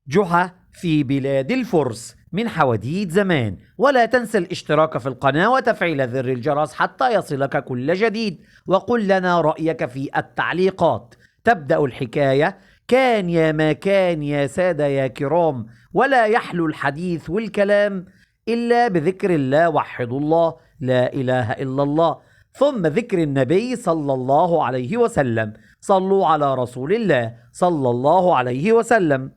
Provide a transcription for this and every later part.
جحا في بلاد الفرس من حواديت زمان. ولا تنسى الاشتراك في القناة وتفعيل زر الجرس حتى يصلك كل جديد، وقل لنا رأيك في التعليقات. تبدأ الحكاية: كان يا ما كان يا سادة يا كرام، ولا يحلو الحديث والكلام إلا بذكر الله، وحدوا الله، لا إله إلا الله، ثم ذكر النبي صلى الله عليه وسلم. صلوا على رسول الله صلى الله عليه وسلم.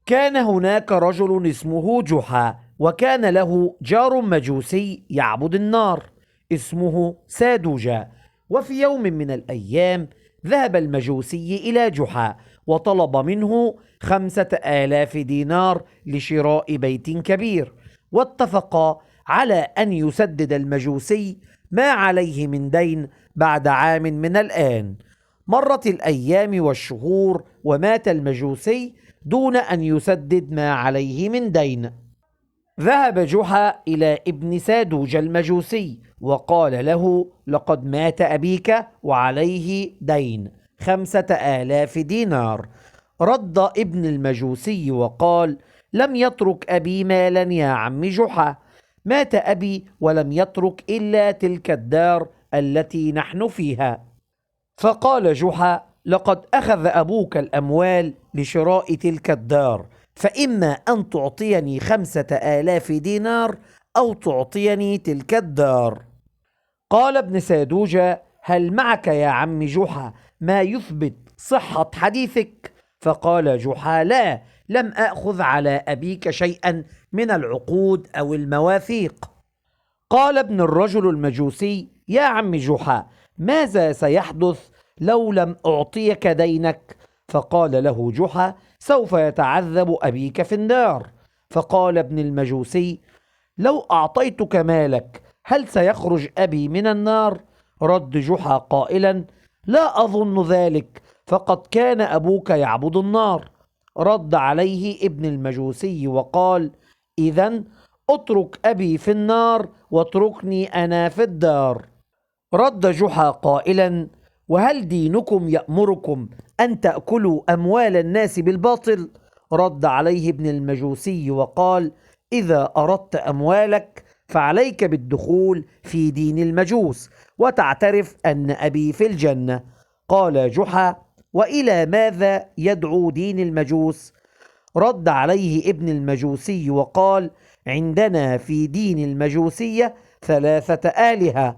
كان هناك رجل اسمه جحا، وكان له جار مجوسي يعبد النار اسمه سادوجا. وفي يوم من الأيام ذهب المجوسي إلى جحا وطلب منه 5000 دينار لشراء بيت كبير، واتفقا على أن يسدد المجوسي ما عليه من دين بعد عام من الآن. مرت الأيام والشهور ومات المجوسي دون أن يسدد ما عليه من دين. ذهب جحا إلى ابن سادوج المجوسي وقال له: لقد مات أبيك وعليه دين 5000 دينار. رد ابن المجوسي وقال: لم يترك أبي مالا يا عم جحا، مات أبي ولم يترك إلا تلك الدار التي نحن فيها. فقال جحا: لقد أخذ أبوك الأموال لشراء تلك الدار، فإما أن تعطيني 5000 دينار أو تعطيني تلك الدار. قال ابن سادوجة: هل معك يا عم جحا ما يثبت صحة حديثك؟ فقال جحا: لا، لم أخذ على أبيك شيئا من العقود أو المواثيق. قال ابن الرجل المجوسي: يا عم جحا، ماذا سيحدث لو لم أعطيك دينك؟ فقال له جحا: سوف يتعذب أبيك في النار. فقال ابن المجوسي: لو أعطيتك مالك هل سيخرج أبي من النار؟ رد جحا قائلا: لا أظن ذلك، فقد كان أبوك يعبد النار. رد عليه ابن المجوسي وقال: إذن اترك أبي في النار واتركني أنا في الدار. رد جحا قائلا: وهل دينكم يأمركم أن تأكلوا أموال الناس بالباطل؟ رد عليه ابن المجوسي وقال: إذا أردت أموالك فعليك بالدخول في دين المجوس وتعترف أن أبي في الجنة. قال جحا: وإلى ماذا يدعو دين المجوس؟ رد عليه ابن المجوسي وقال: عندنا في دين المجوسية 3 آلهة.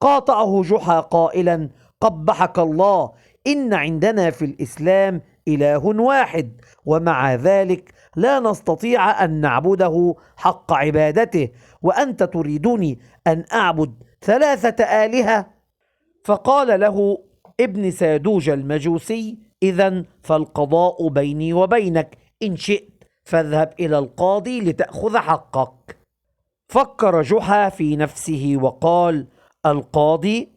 قاطعه جحا قائلا: قبحك الله، إن عندنا في الإسلام إله واحد، ومع ذلك لا نستطيع أن نعبده حق عبادته، وأنت تريدني أن أعبد 3 آلهة؟ فقال له ابن سادوج المجوسي: إذن فالقضاء بيني وبينك، إن شئت فاذهب إلى القاضي لتأخذ حقك. فكر جحا في نفسه وقال: القاضي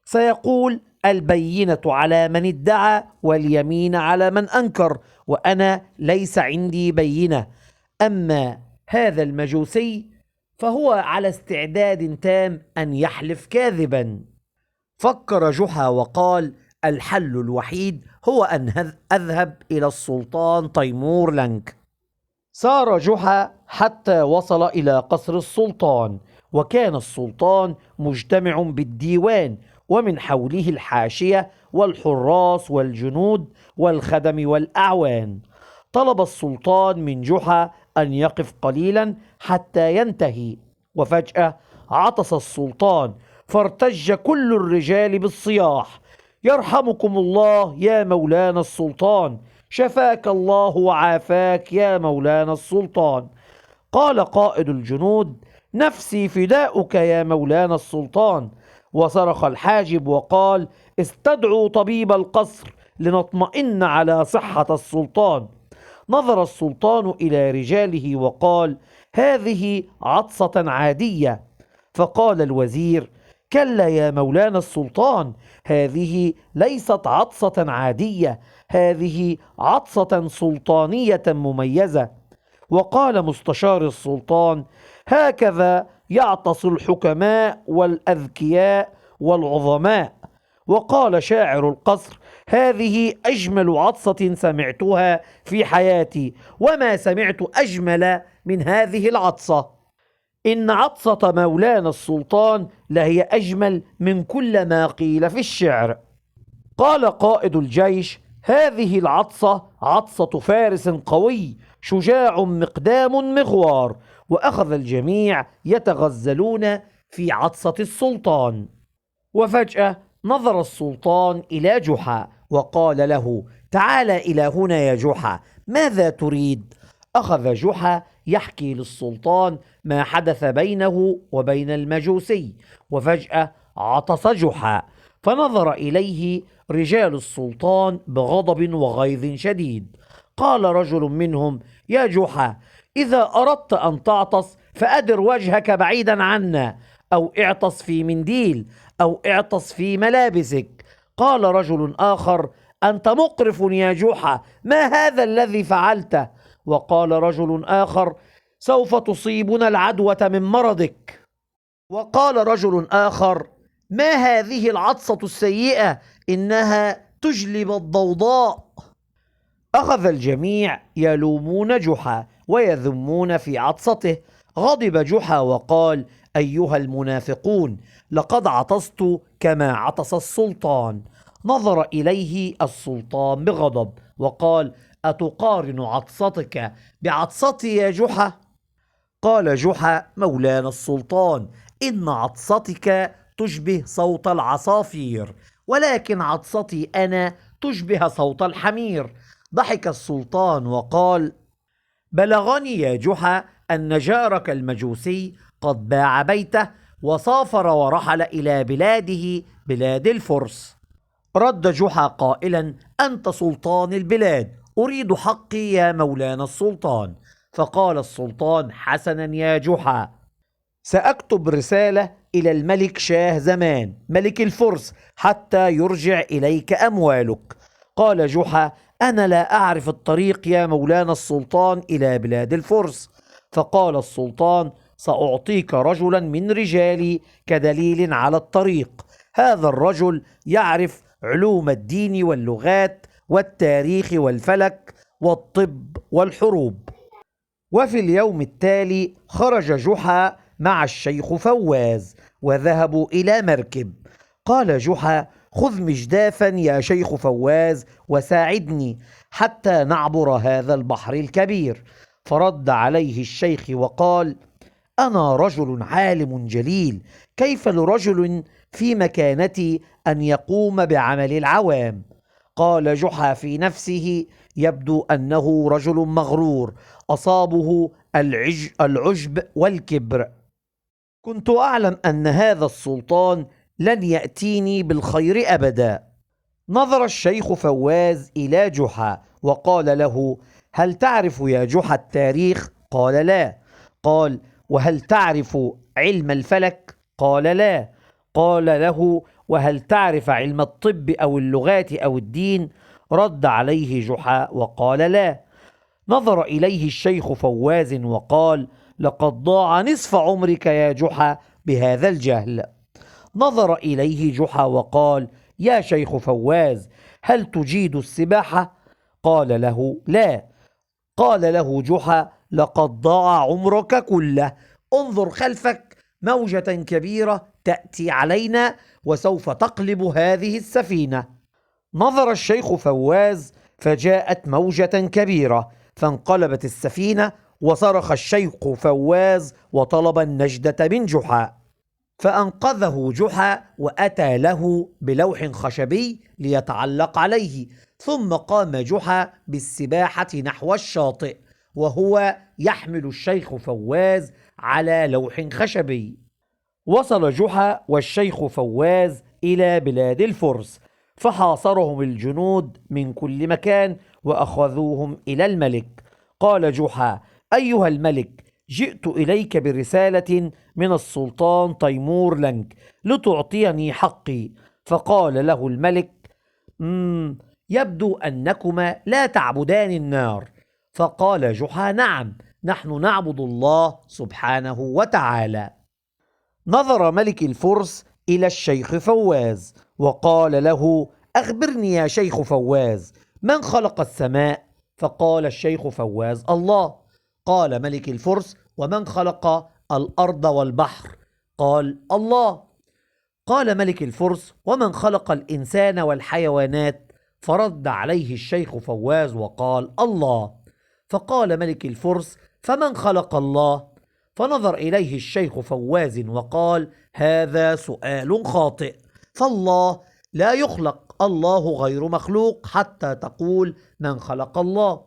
سيقول البينة على من ادعى واليمين على من أنكر، وأنا ليس عندي بينة. أما هذا المجوسي فهو على استعداد تام أن يحلف كاذبا. فكر جحا وقال: الحل الوحيد هو أن أذهب إلى السلطان تيمور لنك. سار جحا حتى وصل إلى قصر السلطان، وكان السلطان مجتمع بالديوان، ومن حوله الحاشية والحراس والجنود والخدم والأعوان. طلب السلطان من جحا أن يقف قليلا حتى ينتهي، وفجأة عطس السلطان فارتج كل الرجال بالصياح: يرحمكم الله يا مولانا السلطان، شفاك الله وعافاك يا مولانا السلطان. قال قائد الجنود: نفسي فداؤك يا مولانا السلطان. وصرخ الحاجب وقال: استدعوا طبيب القصر لنطمئن على صحة السلطان. نظر السلطان إلى رجاله وقال: هذه عطسة عادية. فقال الوزير: كلا يا مولانا السلطان، هذه ليست عطسة عادية، هذه عطسة سلطانية مميزة. وقال مستشار السلطان: هكذا يعطس الحكماء والأذكياء والعظماء. وقال شاعر القصر: هذه أجمل عطسة سمعتها في حياتي، وما سمعت أجمل من هذه العطسة. إن عطسة مولانا السلطان لهي أجمل من كل ما قيل في الشعر. قال قائد الجيش: هذه العطسة عطسة فارس قوي شجاع مقدام مغوار. وأخذ الجميع يتغزلون في عطسة السلطان. وفجأة نظر السلطان إلى جحا وقال له: تعال إلى هنا يا جحا، ماذا تريد؟ أخذ جحا يحكي للسلطان ما حدث بينه وبين المجوسي. وفجأة عطس جحا، فنظر إليه رجال السلطان بغضب وغيظ شديد. قال رجل منهم: يا جحا، إذا أردت أن تعطس فأدر وجهك بعيدا عنا، أو اعطس في منديل، أو اعطس في ملابسك. قال رجل آخر: أنت مقرف يا جحا، ما هذا الذي فعلته؟ وقال رجل آخر: سوف تصيبنا العدوى من مرضك. وقال رجل آخر: ما هذه العطسة السيئة، إنها تجلب الضوضاء. أخذ الجميع يلومون جحا ويذمون في عطسته. غضب جحا وقال: أيها المنافقون، لقد عطست كما عطس السلطان. نظر إليه السلطان بغضب وقال: أتقارن عطستك بعطستي يا جحا؟ قال جحا: مولانا السلطان، إن عطستك تشبه صوت العصافير، ولكن عطستي أنا تشبه صوت الحمير. ضحك السلطان وقال: بلغني يا جحا أن جارك المجوسي قد باع بيته وسافر ورحل إلى بلاده، بلاد الفرس. رد جحا قائلا: أنت سلطان البلاد، أريد حقي يا مولانا السلطان. فقال السلطان: حسنا يا جحا، سأكتب رسالة إلى الملك شاه زمان ملك الفرس حتى يرجع إليك أموالك. قال جحا: أنا لا أعرف الطريق يا مولانا السلطان إلى بلاد الفرس. فقال السلطان: سأعطيك رجلا من رجالي كدليل على الطريق. هذا الرجل يعرف علوم الدين واللغات والتاريخ والفلك والطب والحروب. وفي اليوم التالي خرج جحا مع الشيخ فواز وذهبوا إلى مركب. قال جحا: خذ مجدافا يا شيخ فواز وساعدني حتى نعبر هذا البحر الكبير. فرد عليه الشيخ وقال: أنا رجل عالم جليل، كيف لرجل في مكانتي أن يقوم بعمل العوام؟ قال جحا في نفسه: يبدو أنه رجل مغرور أصابه العجب والكبر. كنت أعلم أن هذا السلطان لن يأتيني بالخير أبدا. نظر الشيخ فواز إلى جحا وقال له: هل تعرف يا جحا التاريخ؟ قال: لا. قال: وهل تعرف علم الفلك؟ قال: لا. قال له: وهل تعرف علم الطب أو اللغات أو الدين؟ رد عليه جحا وقال: لا. نظر إليه الشيخ فواز وقال: لقد ضاع نصف عمرك يا جحا بهذا الجهل. نظر إليه جحا وقال: يا شيخ فواز، هل تجيد السباحة؟ قال له: لا. قال له جحا: لقد ضاع عمرك كله، انظر خلفك، موجة كبيرة تأتي علينا وسوف تقلب هذه السفينة. نظر الشيخ فواز فجاءت موجة كبيرة فانقلبت السفينة، وصرخ الشيخ فواز وطلب النجدة من جحا، فأنقذه جحا وأتى له بلوح خشبي ليتعلق عليه. ثم قام جحا بالسباحة نحو الشاطئ وهو يحمل الشيخ فواز على لوح خشبي. وصل جحا والشيخ فواز إلى بلاد الفرس، فحاصرهم الجنود من كل مكان وأخذوهم إلى الملك. قال جحا: أيها الملك، جئت إليك برسالة من السلطان تيمور لنك لتعطيني حقي. فقال له الملك: يبدو أنكما لا تعبدان النار. فقال جحا: نعم، نحن نعبد الله سبحانه وتعالى. نظر ملك الفرس إلى الشيخ فواز وقال له: أخبرني يا شيخ فواز، من خلق السماء؟ فقال الشيخ فواز: الله. قال ملك الفرس: ومن خلق الأرض والبحر؟ قال: الله. قال ملك الفرس: ومن خلق الإنسان والحيوانات؟ فرد عليه الشيخ فواز وقال: الله. فقال ملك الفرس: فمن خلق الله؟ فنظر إليه الشيخ فواز وقال: هذا سؤال خاطئ، فالله لا يخلق، الله غير مخلوق حتى تقول من خلق الله.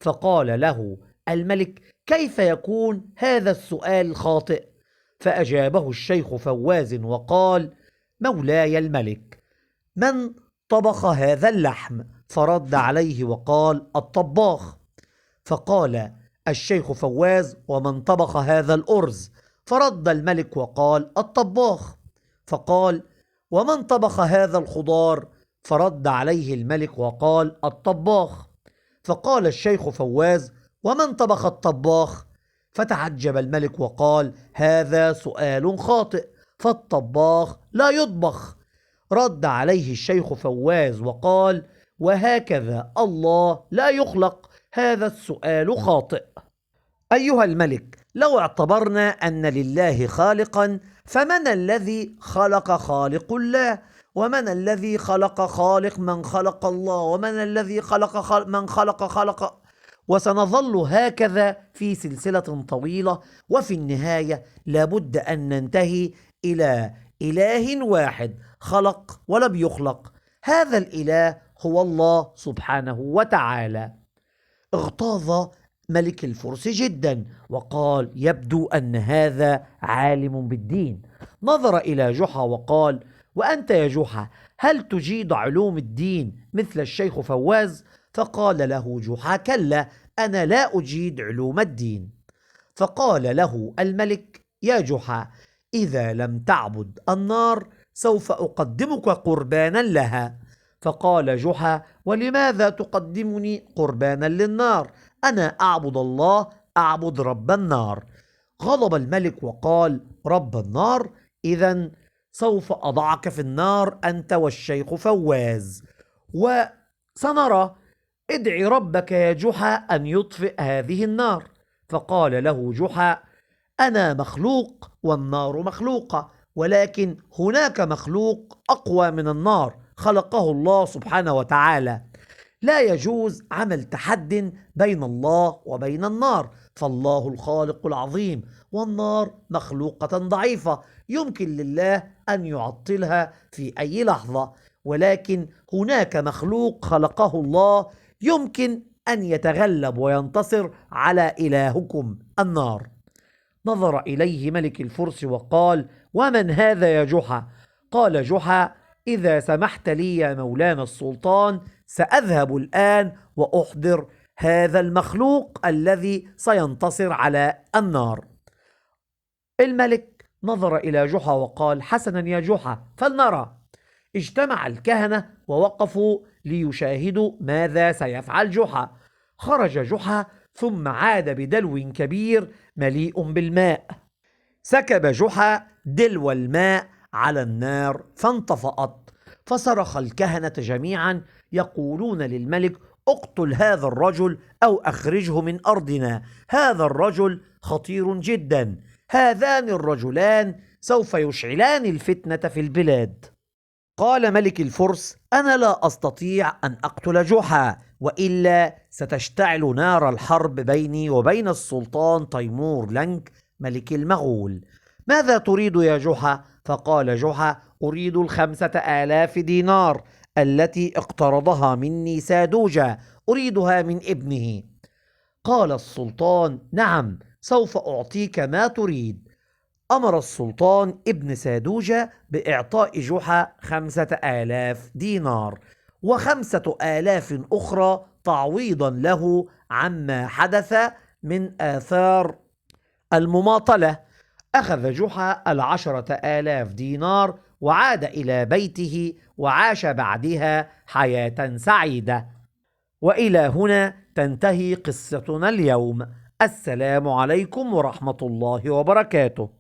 فقال له الملك: كيف يكون هذا السؤال خاطئ؟ فأجابه الشيخ فواز وقال: مولاي الملك، من طبخ هذا اللحم؟ فرد عليه وقال: الطباخ. فقال الشيخ فواز: ومن طبخ هذا الأرز؟ فرد الملك وقال: الطباخ. فقال: ومن طبخ هذا الخضار؟ فرد عليه الملك وقال: الطباخ. فقال الشيخ فواز: ومن طبخ الطباخ؟ فتعجب الملك وقال: هذا سؤال خاطئ، فالطباخ لا يطبخ. رد عليه الشيخ فواز وقال: وهكذا الله لا يخلق، هذا السؤال خاطئ. أيها الملك، لو اعتبرنا أن لله خالقا، فمن الذي خلق خالق الله؟ ومن الذي خلق خالق من خلق الله؟ ومن الذي خلق من خلق؟ وسنظل هكذا في سلسلة طويلة، وفي النهاية لابد أن ننتهي إلى إله واحد خلق ولم يخلق. هذا الإله هو الله سبحانه وتعالى. اغتاظ ملك الفرس جدا وقال: يبدو أن هذا عالم بالدين. نظر إلى جحا وقال: وأنت يا جحا، هل تجيد علوم الدين مثل الشيخ فواز؟ فقال له جحا: كلا، أنا لا أجيد علوم الدين. فقال له الملك: يا جحا، إذا لم تعبد النار سوف أقدمك قربانا لها. فقال جحا: ولماذا تقدمني قربانا للنار؟ أنا أعبد الله، أعبد رب النار. غضب الملك وقال: رب النار؟ إذن سوف أضعك في النار أنت والشيخ فواز، وسنرى. ادع ربك يا جحا أن يطفئ هذه النار. فقال له جحا: أنا مخلوق والنار مخلوقة، ولكن هناك مخلوق أقوى من النار خلقه الله سبحانه وتعالى. لا يجوز عمل تحد بين الله وبين النار، فالله الخالق العظيم، والنار مخلوقة ضعيفة يمكن لله أن يعطلها في أي لحظة، ولكن هناك مخلوق خلقه الله يمكن أن يتغلب وينتصر على إلهكم النار. نظر إليه ملك الفرس وقال: ومن هذا يا جحا؟ قال جحا: إذا سمحت لي يا مولانا السلطان، سأذهب الآن وأحضر هذا المخلوق الذي سينتصر على النار. الملك نظر إلى جحا وقال: حسنا يا جحا، فلنرى. اجتمع الكهنة ووقفوا ليشاهدوا ماذا سيفعل جحا. خرج جحا ثم عاد بدلو كبير مليء بالماء. سكب جحا دلو الماء على النار فانطفأت، فصرخ الكهنة جميعا يقولون للملك: اقتل هذا الرجل أو أخرجه من أرضنا، هذا الرجل خطير جدا، هذان الرجلان سوف يشعلان الفتنة في البلاد. قال ملك الفرس: أنا لا أستطيع أن أقتل جحا، وإلا ستشتعل نار الحرب بيني وبين السلطان تيمور لنك ملك المغول. ماذا تريد يا جحا؟ فقال جحا: أريد 5000 دينار التي اقترضها مني سادوجة، أريدها من ابنه. قال السلطان: نعم، سوف أعطيك ما تريد. أمر السلطان ابن سادوجة بإعطاء جحا 5000 دينار و5000 أخرى تعويضا له عما حدث من آثار المماطلة. أخذ جحا 10,000 دينار وعاد إلى بيته وعاش بعدها حياة سعيدة. وإلى هنا تنتهي قصتنا اليوم. السلام عليكم ورحمة الله وبركاته.